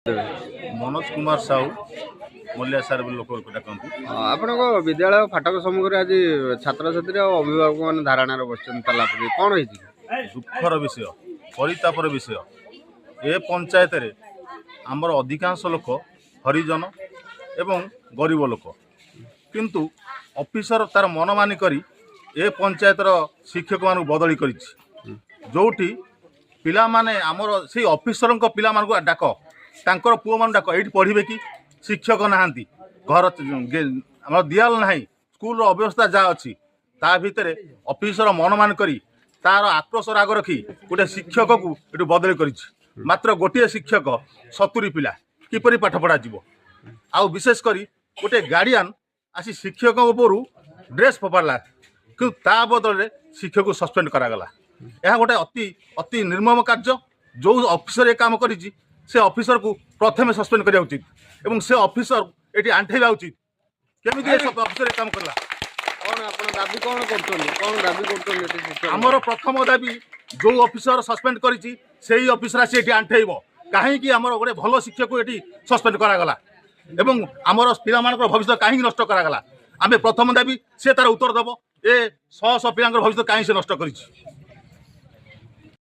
Manoj Kumar Sahu, Mallia sir ବୋଲି ଲୋକ ଡାକନ୍ତି। ଆପଣଙ୍କ ବିଦ୍ୟାଳୟ ଫାଟକ ସମ୍ମୁଖରେ ଆଜି ଛାତ୍ରଛାତ୍ରୀ ଆଉ ଅଭିଭାବକମାନେ ଧାରଣାରେ ବସିଛନ୍ତି ତାଲା ପକେଇ, କ'ଣ ହେଇଛି? ଦୁଃଖର ବିଷୟ, ପରିତାପର ବିଷୟ, ଏ ପଞ୍ଚାୟତରେ ଆମର ଅଧିକାଂଶ ଲୋକ ହରିଜନ ଏବଂ ଗରିବ ଲୋକ। କିନ୍ତୁ ଅଫିସର ତାର ମନମାନି କରି ଏ ପଞ୍ଚାୟତର ଶିକ୍ଷକମାନଙ୍କୁ ବଦଳି କରିଛି, ଯେଉଁଠି ପିଲାମାନେ ଆମର ସେଇ ଅଫିସରଙ୍କ ପିଲାମାନଙ୍କୁ ଡାକ, ତାଙ୍କର ପୁଅମାନଙ୍କୁ ଡାକ, ଏଇଠି ପଢ଼ିବେ କି? ଶିକ୍ଷକ ନାହାନ୍ତି, ଘର ଆମର ଦିଆଲ ନାହିଁ, ସ୍କୁଲର ଅବ୍ୟବସ୍ଥା ଯାହା ଅଛି, ତା ଭିତରେ ଅଫିସର ମନମାନ କରି ତାର ଆକ୍ରୋଶ ରାଗ ରଖି ଗୋଟେ ଶିକ୍ଷକକୁ ଏଠୁ ବଦଳି କରିଛି। ମାତ୍ର ଗୋଟିଏ ଶିକ୍ଷକ 70 ପିଲା, କିପରି ପାଠ ପଢ଼ାଯିବ? ଆଉ ବିଶେଷ କରି ଗୋଟେ ଗାର୍ଡ଼ିଆନ୍ ଆସି ଶିକ୍ଷକଙ୍କ ଉପରୁ ଡ୍ରେସ୍ ଫୋପାଡ଼ିଲା, କିନ୍ତୁ ତା ବଦଳରେ ଶିକ୍ଷକକୁ ସସ୍ପେଣ୍ଡ କରାଗଲା। ଏହା ଗୋଟେ ଅତି ଅତି ନିର୍ମମ କାର୍ଯ୍ୟ। ଯେଉଁ ଅଫିସର ଏ କାମ କରିଛି, ସେ ଅଫିସରକୁ ପ୍ରଥମେ ସସ୍ପେଣ୍ଡ କରିବା ଉଚିତ ଏବଂ ସେ ଅଫିସର ଏଠି ଆଣ୍ଠେଇବା ଉଚିତ, କେମିତି ଏ ଅଫିସର ଏ କାମ କଲା। କ'ଣ ଆପଣ ଦାବି କ'ଣ କରୁଛନ୍ତି? କ'ଣ ଦାବି କରୁଛନ୍ତି ଏଠି ଶିକ୍ଷକ? ଆମର ପ୍ରଥମ ଦାବି, ଯେଉଁ ଅଫିସର ସସ୍ପେଣ୍ଡ କରିଛି ସେଇ ଅଫିସର ଆସି ଏଠି ଆଣ୍ଠେଇବ, କାହିଁକି ଆମର ଗୋଟେ ଭଲ ଶିକ୍ଷକକୁ ଏଠି ସସ୍ପେଣ୍ଡ କରାଗଲା ଏବଂ ଆମର ପିଲାମାନଙ୍କର ଭବିଷ୍ୟତ କାହିଁକି ନଷ୍ଟ କରାଗଲା। ଆମେ ପ୍ରଥମ ଦାବି, ସେ ତାର ଉତ୍ତର ଦେବ, ଏ ଶହ ଶହ ପିଲାଙ୍କର ଭବିଷ୍ୟତ କାହିଁକି ସେ ନଷ୍ଟ କରିଛି।